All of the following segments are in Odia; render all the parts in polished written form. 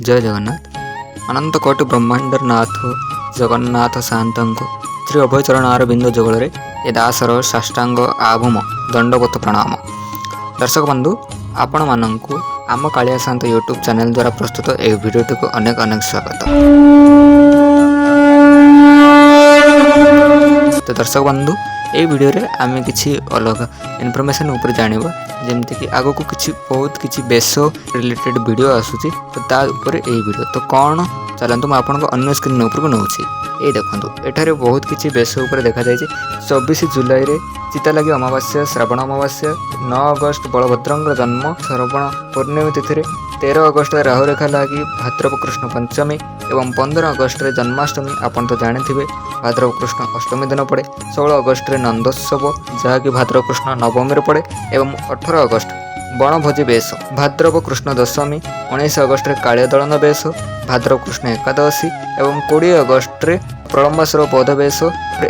ଜୟ ଜଗନ୍ନାଥ। ଅନନ୍ତ କୋଟି ବ୍ରହ୍ମାଣ୍ଡର ନାଥ ଜଗନ୍ନାଥ ସାଆନ୍ତଙ୍କ ଶ୍ରୀ ଅଭୟ ଚରଣାରବିନ୍ଦ ଯୁଗଳରେ ଏ ଦାସର ସାଷ୍ଟାଙ୍ଗ ଆଭୂମ ଦଣ୍ଡବତ ପ୍ରଣାମ। ଦର୍ଶକ ବନ୍ଧୁ, ଆପଣମାନଙ୍କୁ ଆମ କାଳିଆ ସାଆନ୍ତ ୟୁଟ୍ୟୁବ୍ ଚ୍ୟାନେଲ୍ ଦ୍ୱାରା ପ୍ରସ୍ତୁତ ଏହି ଭିଡ଼ିଓଟିକୁ ଅନେକ ଅନେକ ସ୍ୱାଗତ। ତ ଦର୍ଶକ ବନ୍ଧୁ, ଏଇ ଭିଡ଼ିଓରେ ଆମେ କିଛି ଅଲଗା ଇନଫର୍ମେସନ୍ ଉପରେ ଜାଣିବା, ଯେମିତିକି ଆଗକୁ କିଛି ବହୁତ କିଛି ବେଶ ରିଲେଟେଡ଼୍ ଭିଡ଼ିଓ ଆସୁଛି, ତ ତା ଉପରେ ଏଇ ଭିଡ଼ିଓ। ତ କ'ଣ, ଚାଲନ୍ତୁ ମୁଁ ଆପଣଙ୍କ ଅନ୍ୟ ସ୍କ୍ରିନ୍ ଉପରକୁ ନେଉଛି। ଏଇ ଦେଖନ୍ତୁ, ଏଠାରେ ବହୁତ କିଛି ବେଶ ଉପରେ ଦେଖାଯାଇଛି। 24 ଜୁଲାଇରେ ଚିତାଲାଗି ଅମାବାସ୍ୟା, ଶ୍ରାବଣ ଅମାବାସ୍ୟା, 9 ଅଗଷ୍ଟ ବଳଭଦ୍ରଙ୍କ ଜନ୍ମ, ଶ୍ରବଣ ପୂର୍ଣ୍ଣିମା ତିଥିରେ, 13 ଅଗଷ୍ଟରେ ରାହୁରେଖା ଲାଗି, ଭାଦ୍ରବ କୃଷ୍ଣ ପଞ୍ଚମୀ ଏବଂ 15 ଅଗଷ୍ଟରେ ଜନ୍ମାଷ୍ଟମୀ। ଆପଣ ତ ଜାଣିଥିବେ, ଭାଦ୍ରବ କୃଷ୍ଣ ଅଷ୍ଟମୀ ଦିନ ପଡ଼େ। 16 ଅଗଷ୍ଟରେ ନନ୍ଦୋତ୍ସବ, ଯାହାକି ଭାଦ୍ରବ କୃଷ୍ଣ ନବମୀରେ ପଡ଼େ, ଏବଂ 18 ଅଗଷ୍ଟ ବଣଭୋଜି ବେଶ, ଭାଦ୍ରବ କୃଷ୍ଣ ଦଶମୀ। 19 ଅଗଷ୍ଟରେ କାଳିଆ ଦଳନ ବେଶ, ଭାଦ୍ରବ କୃଷ୍ଣ ଏକାଦଶୀ, ଏବଂ 20 ଅଗଷ୍ଟରେ ପ୍ରଳମ୍ବାସୁର ବଧ ବେଶ,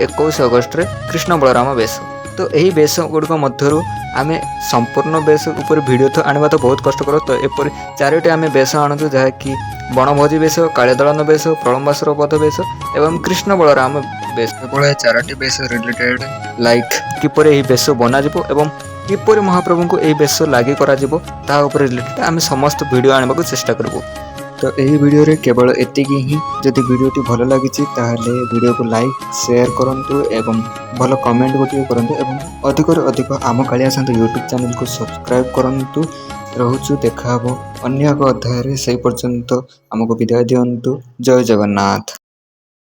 21 ଅଗଷ୍ଟରେ କୃଷ୍ଣ ବଳରାମ ବେଶ। ତ ଏହି ବେଶ ଗୁଡ଼ିକ ମଧ୍ୟରୁ ଆମେ ସମ୍ପୂର୍ଣ୍ଣ ବେଶ ଉପରେ ଭିଡ଼ିଓ ତ ଆଣିବା ତ ବହୁତ କଷ୍ଟକର। ତ ଏପରି ଚାରୋଟି ଆମେ ବେଶ ଆଣୁଛୁ, ଯାହାକି ବଣଭୋଜି ବେଶ, କାଳିଆ ବେଶ, ପ୍ରଳମ୍ବାସୁର ବଧ ବେଶ ଏବଂ କୃଷ୍ଣ ବଳରାମ ବେଶ। କେବଳ ଏ ଚାରୋଟି ବେଶ ରିଲେଟେଡ଼ ଲାଇକ୍ କିପରି ଏହି ବେଶ ବନାଯିବ ଏବଂ କିପରି ମହାପ୍ରଭୁଙ୍କୁ ଏହି ବେଶ ଲାଗି କରାଯିବ, ତାହା ଉପରେ ରିଲେଟେଡ଼ ଆମେ ସମସ୍ତ ଭିଡ଼ିଓ ଆଣିବାକୁ ଚେଷ୍ଟା କରିବୁ। ତ ଏହି ଭିଡ଼ିଓରେ କେବଳ ଏତିକି ହିଁ। ଯଦି ଭିଡ଼ିଓଟି ଭଲ ଲାଗିଛି, ତାହେଲେ ଭିଡ଼ିଓକୁ ଲାଇକ୍, ସେୟାର କରନ୍ତୁ ଏବଂ ଭଲ କମେଣ୍ଟ ଗୋଟିଏ କରନ୍ତୁ ଏବଂ ଅଧିକରୁ ଅଧିକ ଆମ କାଳିଆ ସାଆନ୍ତ ୟୁଟ୍ୟୁବ୍ ଚ୍ୟାନେଲକୁ ସବସ୍କ୍ରାଇବ୍ କରନ୍ତୁ। ରହୁଛୁ, ଦେଖାହେବ ଅନ୍ୟ ଏକ ଅଧ୍ୟାୟରେ। ସେଇ ପର୍ଯ୍ୟନ୍ତ ଆମକୁ ବିଦାୟ ଦିଅନ୍ତୁ। ଜୟ ଜଗନ୍ନାଥ।